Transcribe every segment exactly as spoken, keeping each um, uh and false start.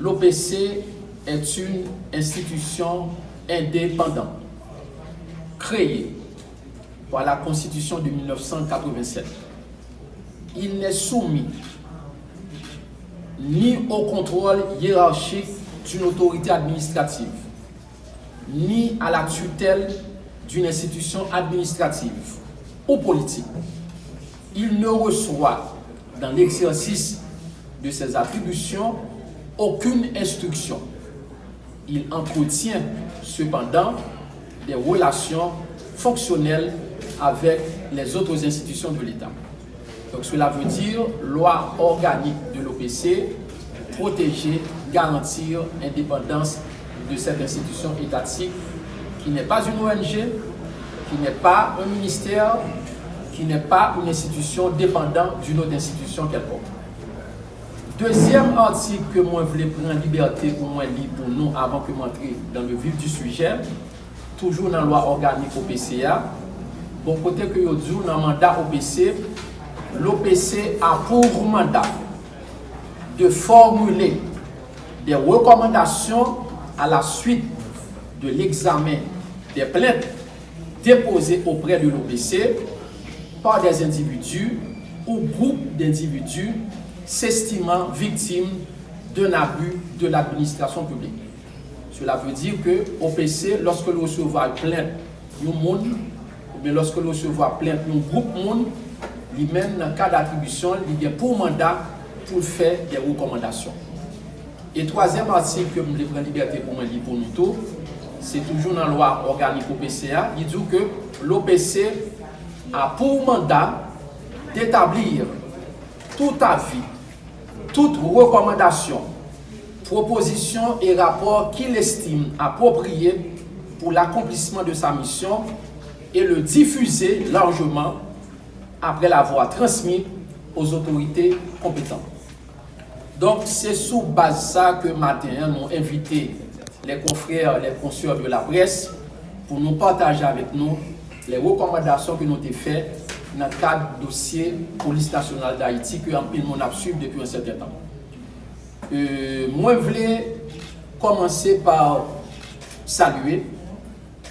L'O P C est une institution indépendante, créée par la Constitution de mille neuf cent quatre-vingt-sept. Il n'est soumis ni au contrôle hiérarchique d'une autorité administrative, ni à la tutelle d'une institution administrative ou politique. Il ne reçoit, dans l'exercice de ses attributions, aucune instruction. Il entretient cependant des relations fonctionnelles avec les autres institutions de l'État. Donc cela veut dire loi organique de l'O P C, protéger, garantir l'indépendance de cette institution étatique qui n'est pas une O N G, qui n'est pas un ministère, qui n'est pas une institution dépendante d'une autre institution quelconque. Dezyèm atik ke mwen vle pran libète pou mwen li pou nou avan ke m antre dans le vif du sujet, toujou nan lwa òganik O P C a, bon kote ke yo di w nan manda O P C, l'O P C a pour mandat de formuler des recommandations à la suite de l'examen des plaintes déposées auprès de l'O P C par des individus ou groupes d'individus s'estimant victimes d'un abus de l'administration publique. Cela veut dire que O P C, lorsque l resevwa plent yon moun, oubyen lorsque l resevwa plent yon gwoup moun, li menm nan kad atribisyon l, li gen pou manda pou l fè de rekòmandasyon. E twazyèm atik ke m vle pran libète pou mwen li pou nou tou, se toujou nan lwa òganik O P C a, li di w ke l'O P C a pour mandat d'établir tout avis, toute recommandation, proposition et rapport qu'il estime approprié pour l'accomplissement de sa mission et le diffuser largement après l'avoir transmis aux autorités compétentes. Donk, se sou baz sa ke maten an nou envite les confrères, les consoeurs de la presse pou nou pataje avèk nou les recommandations ke nou te fè nan kad dosye Polis Nasyonal Dayiti ke anpil moun ap swiv depi yon sèten tan. E, mwen vle kòmanse pa salye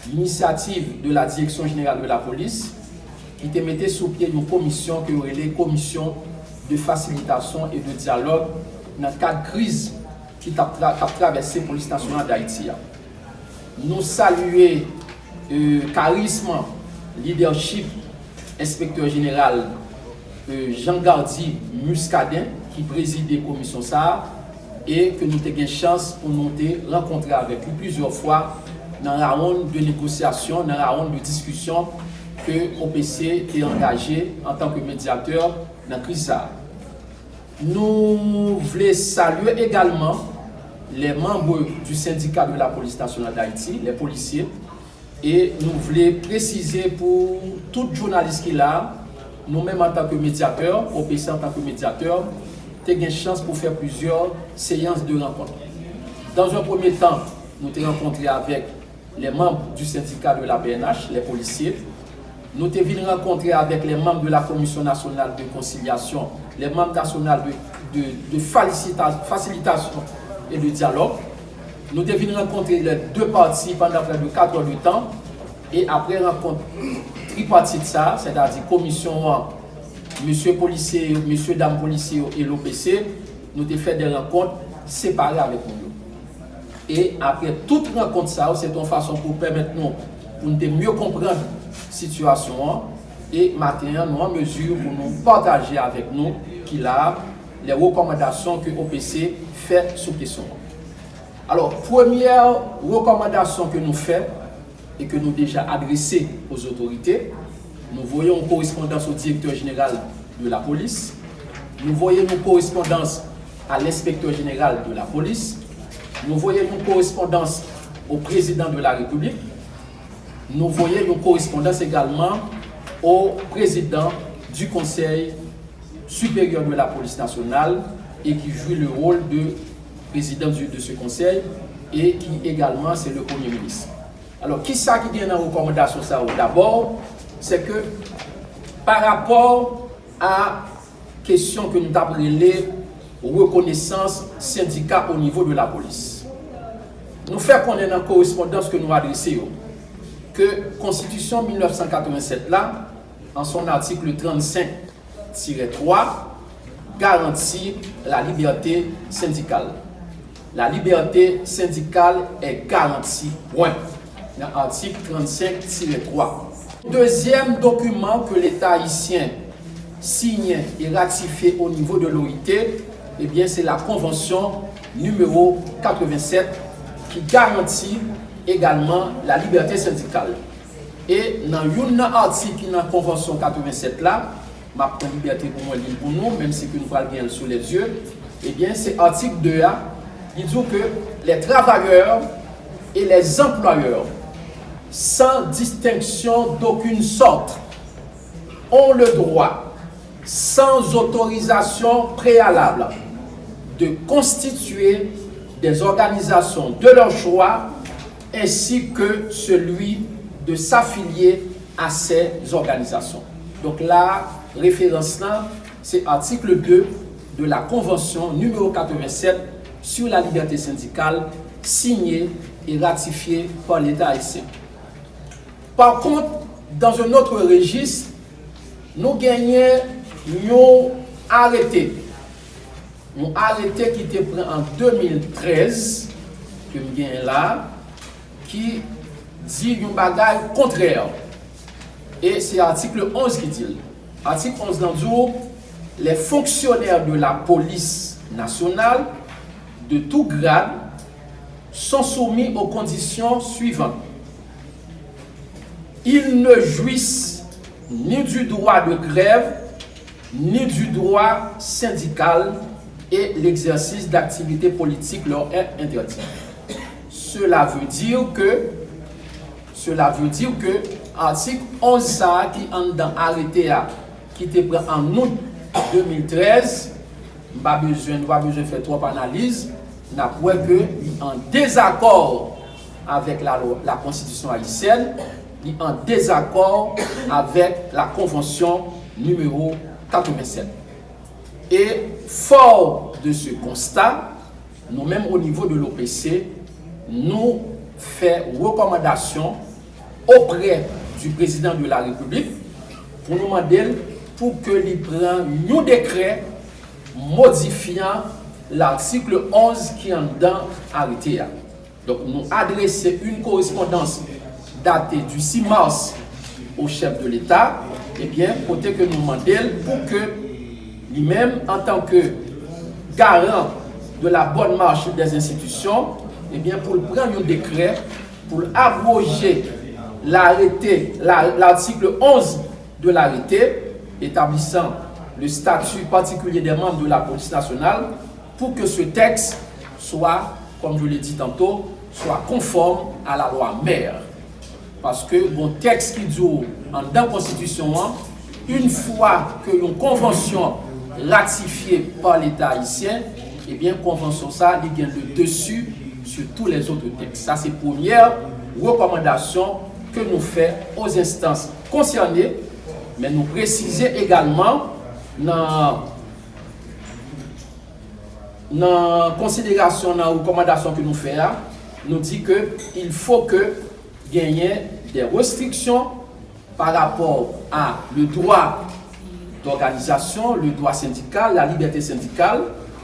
l'initiative de la Direction Générale de la Police ki te mete sou pye yon komisyon ke yo rele Commission de Facilitation et de Dialogue nan kad kriz ki t ap tra-, k ap travèse Polis Nasyonal Dayiti a. Nou salye, e, karism, lidèchip Enspektè Jeneral, e, Jean Gardy Muscadin ki prezide komisyon sa a e ke nou te gen chans pou nou te rankontre avèk li plizyè fwa nan rawonn de negosyasyon, nan rawonn de diskisyon ke O P C te angaje antanke medyatè nan kriz sa a. Nou vle salye egalman les membres du syndicat de la police nationale d'Haïti, les policiers, e nou vle presize pou tout jounalis ki la, nou menm antanke medyatè, O P C antanke medyatè, te gen chans pou fè plizyè seyans de rankont. Dans un premier temps, nou te rankontre avèk les membres du syndicat de la P N H, les policiers. Nou te vin rankontre avèk les membres de la Commission nationale de conciliation, les membres nationales de, de, de facilita-, facilitation et de dialogue. Nou te vin rankontre les deux parties pendant près de quatre heures de temps. E apre rankont tripatit sa, sètadi komisyon an, mesye polisye yo, mesye dam polisye yo e l'O P C, nou te fè de rankont separe avèk moun yo. E apre tout rankont sa yo, se te yon fason pou pèmèt nou, pou nou te mye konprann sitiyasyon an. E maten an, nou an mezi pou nou pataje avèk nou ki la a, les recommandations que O P C fè sou kesyon an. Alò, premyè rekòmandasyon ke nou fè, e ke nou deja adrese aux autorités, nou voye yon korespondans au directeur général de la police, nou voye yon korespondans à l'inspecteur général de la police, nou voye yon korespondans au président de la République, nou voye yon korespondans egalman au président du Conseil supérieur de la police nationale et qui joue le rôle de président du, de ce conseil et qui également c'est le Premier ministre. Alò, kisa ki gen nan rekòmandasyon sa yo? Dabò, se ke pa rapò a kesyon ke nou t ap rele rekonesans sendika o nivo de lapolis. Nou fè konnen nan korespondans ke nou adrese yo ke Konstitisyon mil nèf san katrevennsèt la, an son atik trannsenk tirè twa, garanti la liberté syndicale. La liberté syndicale est garantie, pwen, nan atik trannsenk tirè twa. Dezyèm dokiman ke Leta ayisyen siyen e ratifye o nivo de l'O I T, ebyen, se la konvansyon nimewo katrevennsèt ki garanti egalman la liberté syndicale. E nan youn nan atik ki nan konvansyon katrevennsèt la, m ap pran libète pou mwen li l pou nou, menm si ke nou pral gen l sou lèzye, ebyen, se atik de a, li di w ke les travailleurs et les employeurs, sans distinction d'aucune sorte, ont le droit, sans autorisation préalable, de constituer des organisations de leur choix, ainsi que celui de s'affilier à ces organisations. Donk la, referans lan, se atik de de la Convention numéro quatre-vingt-sept sur la liberté syndicale, signée et ratifiée par l'État haïtien. Par contre, dans un autre registre, nou genyen yon arete. Yon arete ki te pran an de mil trèz, ke m genyen la, ki di yon bagay kontrè. E se atik onz ki di l. Atik onz lan di w, les fonctionnaires de la police nationale de tout grade sont soumis aux conditions suivantes. Ils ne jouissent ni du droit de grève, ni du droit syndical, et l'exercice d'activités politiques leur est interdit. Cela veut dire que, cela veut dire que atik onz sa a ki anndan arete a, ki te pran an out de mil trèz, m pa bezwen, nou pa bezwen fè twòp analiz, n ap wè ke li an dezakò avèk la, la konstitisyon ayisyèn, li an dezakò avèk la konvansyon nimewo katrevennsèt. E fort de ce constat, nou menm o nivo de l'O P C, nou fè rekòmandasyon auprès du président de la République pou nou mande l pou ke li pran yon dekrè modifyan latik onz ki anndan arete a. Donk, nou adrese yon korespondans date du six mars au chef de l'État, ebyen, kote ke nou mande l pou ke li menm, antanke garan de la bonne marche des institutions, ebyen, pou l pran yon dekrè pou l abwoje larete, la, latik onz de l'arrêté établissant le statut particulier des membres de la police nationale pour que ce texte soit, comme je l'ai dit tantôt, soit conforme à la loi mère. Paske bon tèks ki di w anndan konstitisyon an, yon fwa ke yon konvansyon ratifye pa Leta ayisyen, ebyen, konvansyon sa a, li gen le dessus sur tous les autres textes. Sa se premyè rekòmandasyon ke nou fè aux instances concernées, men nou presize egalman nan, nan konsiderasyon, nan rekòmandasyon ke nou fè a, nou di ke il faut que genyen des restrictions par rapport à le droit d'organisation, le droit syndical, la liberté syndicale,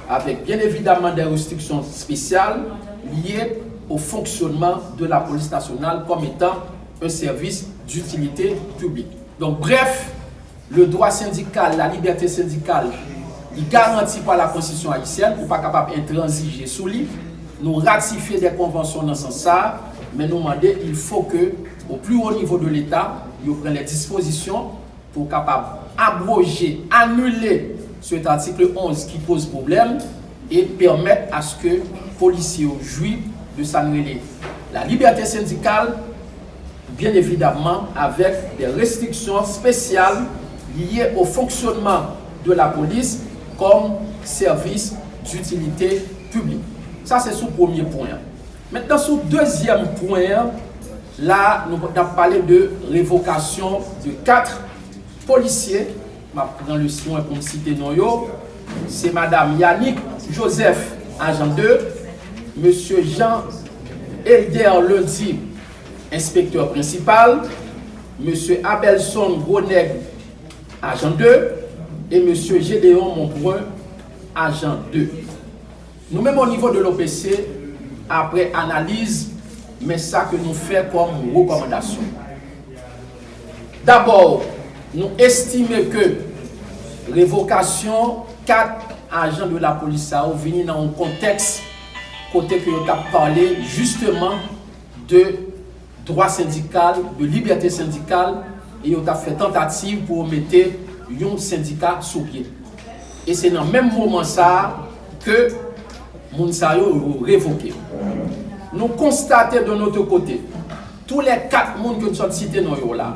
avec bien évidemment des restrictions spéciales liées au fonctionnement de la police nationale comme étant un service d'utilité publique. Donc, bref, le droit syndical, la liberté syndicale, li garanti pa la Konstitisyon ayisyèn, ou pa kapab entranzije sou li. Nou ratifye de konvansyon nan sans sa a, men nou mande, il faut que, au plus haut niveau de l'État, yo pran les dispositions pou kapab abwoje, anile cet article onze ki poz pwoblèm e pèmèt aske polisye yo jwi de sa n rele la liberté syndicale, bien évidemment avec des restrictions spéciales liées au fonctionnement de la police comme service d'utilité publique. Sa se sou premye pwen an. Mentnan, sou dezyèm pwen an, la, nou, n ap pale de revokasyon de kat polisye. M ap pran le swen pou m site non yo. Se Madanm Yanick Joseph, ajan de, Mesye Jean Elder Lundi, enspektè prensipal, Mesye Abelson Gronèg, ajan de, e Mesye Gédéon Monbrun, ajan de. Nou menm, o nivo de l'O P C, apre analiz, men sa ke nou fè kòm rekòmandasyon. Dabò, nou estime ke revokasyon kat ajan de lapolis sa yo vini nan yon kontèks kote ke yo t ap pale jisteman de dwa sendikal, de libète sendikal, e yo t ap fè tantativ pou yo mete yon sendika sou pye. E se nan menm moman sa a ke moun sa yo, yo revoke. Nou konstate de notre côté, tou lè kat moun ke nou sot site non yo la,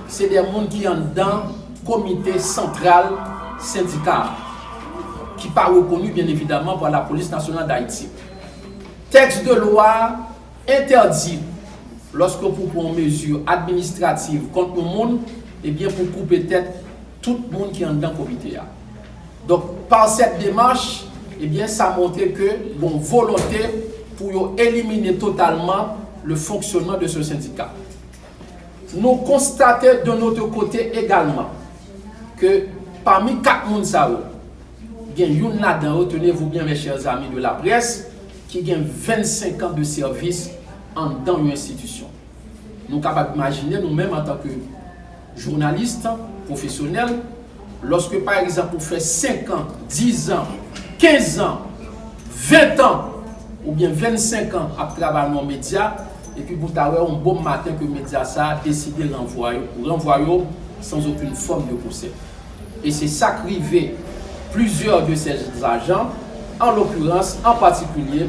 se de moun ki anndan komite santral sendika a, ki pa rekoni, byen evidaman, pa Lapolis Nasyonal d Ayiti. Tèks de lwa entèdi, lòske pou pran yon mezi administrativ kont yon moun, ebyen, pou koupe tèt tout moun ki anndan komite a. Donk, pa sèt demach, ebyen, sa montre ke gon volonte pou yo elimine totalman le fonctionnement de ce syndicat. Nou konstate de notre côté également ke pami kat moun sa yo, gen youn ladan yo, tenez-vous bien, mes chers amis de la presse, ki gen vennsenk an de sèvis anndan yon enstitisyon. Nou kapab imajine nou menm antanke jounalis pwofesyonèl, lòske pa egzanp ou fè senk an, diz an, kenz an, ven an, oubyen vennsenk an ap travay nan yon medya, epi pou ta wè yon bon maten ke medya sa a deside ranvwaye, ranvwaye w sans aucune forme de procès. E se sa k rive plizyè de ces agents, en l'occurrence, en particulier,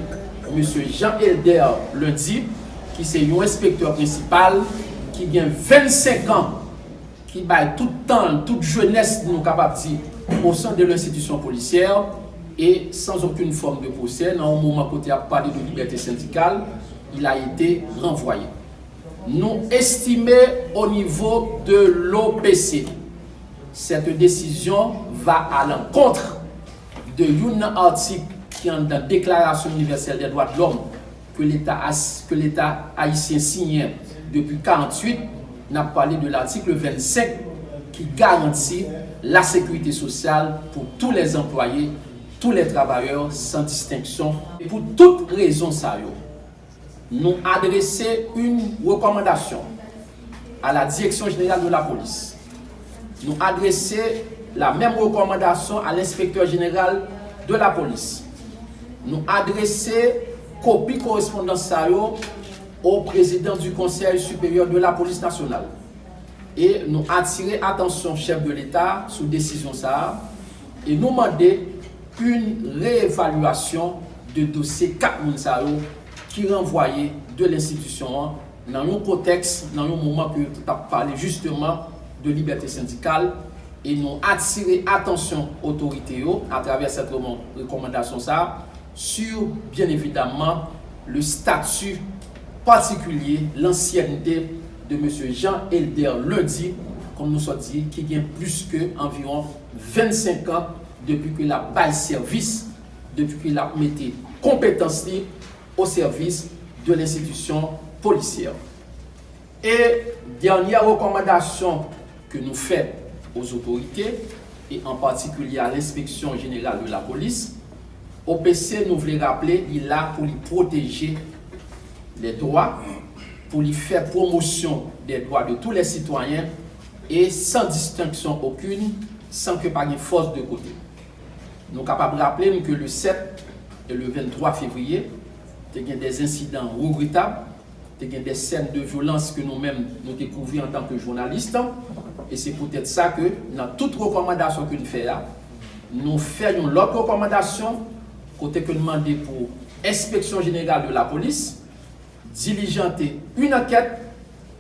Mesye Jean Elder Lundi, ki se yon enspektè prensipal, ki gen vennsenk an, ki bay tout tan l, tout jenès li, nou kapab di, au sein de l'institution policière, et sans aucune forme de procès, nan yon moman kote y ap pale de libète sendikal, il a été renvoyé. Nou estime, o nivo de l'O P C, cette décision va à l'encontre de youn nan atik ki anndan Deklarasyon Inivèsèl dè Dwa de Lòm ke Leta as-, ke Leta ayisyen siyen depi karanntuit, n ap pale de l'article vingt-cinq ki garanti la sécurité sociale pour tous les employés, tous les travailleurs, sans distinction. E pou tout rezon sa yo, nou adrese yon rekòmandasyon à la Direction Générale de la Police. Nou adrese la menm rekòmandasyon à l'Inspecteur Général de la Police. Nou adrese kopi korespondans sa yo au Président du Conseil Supérieur de la Police Nationale. E nou atire atansyon chèf de Leta sou desizyon sa a, e nou mande yon reevalyasyon de dosye kat moun sa yo ki ranvwaye de lenstitisyon an nan yon kontèks, nan yon moman ke yo t ap pale jisteman de libète sendikal, e nou atire atansyon otorite yo atravè sèt reman-, rekòmandasyon sa a sur, bien évidemment, le statut particulier, l'ancienneté de Mesye Jean Elder Lundi, kòm nou sot di, ki gen plis ke anviwon vennsenk an depi ke l ap bay sèvis, depi ke l ap mete konpetans li o sèvis de lenstitisyon polisyè. E dènyè rekòmandasyon ke nou fè aux autorités, et en particulier à l'Inspection Générale de la Police, O P C, nou vle raple, li la pou li pwoteje les droits, pou li fè pwomosyon des droits de tous les citoyens et sans distinction aucune, san ke pa gen fòs de kote. Nou kapab raple n ke le sèt e le venntwa fevriye, te gen des incidents regrettables, te gen des scènes de violence ke nou menm nou te kouvri antanke jounalis, e se poutèt sa ke nan tout rekòmandasyon ke n fè a, nou fè yon lòt rekòmandasyon kote ke n mande pou Inspection Générale de la Police dilijante une enquête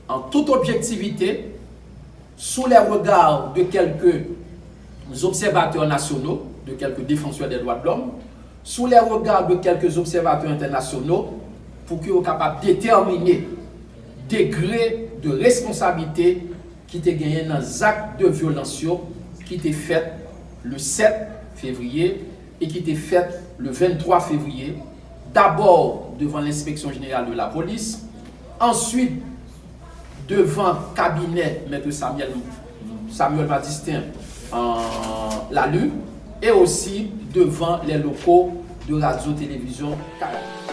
en toute objectivité sous les regards de quelques observateurs nationaux, de quelques défenseurs des droits de l'homme, sous les regards de quelques observateurs internationaux, pou ke yo kapab detèmine degre de responsablite ki te genyen nan zak de vyolans yo ki te fèt le sèt Février et qui était faite le vingt-trois février, d'abord devant l'inspection générale de la police, ensuite devant cabinet Maître Samuel, Samuel Madistin en Lalu et aussi devant les locaux de Radio Télévision Caraïbes.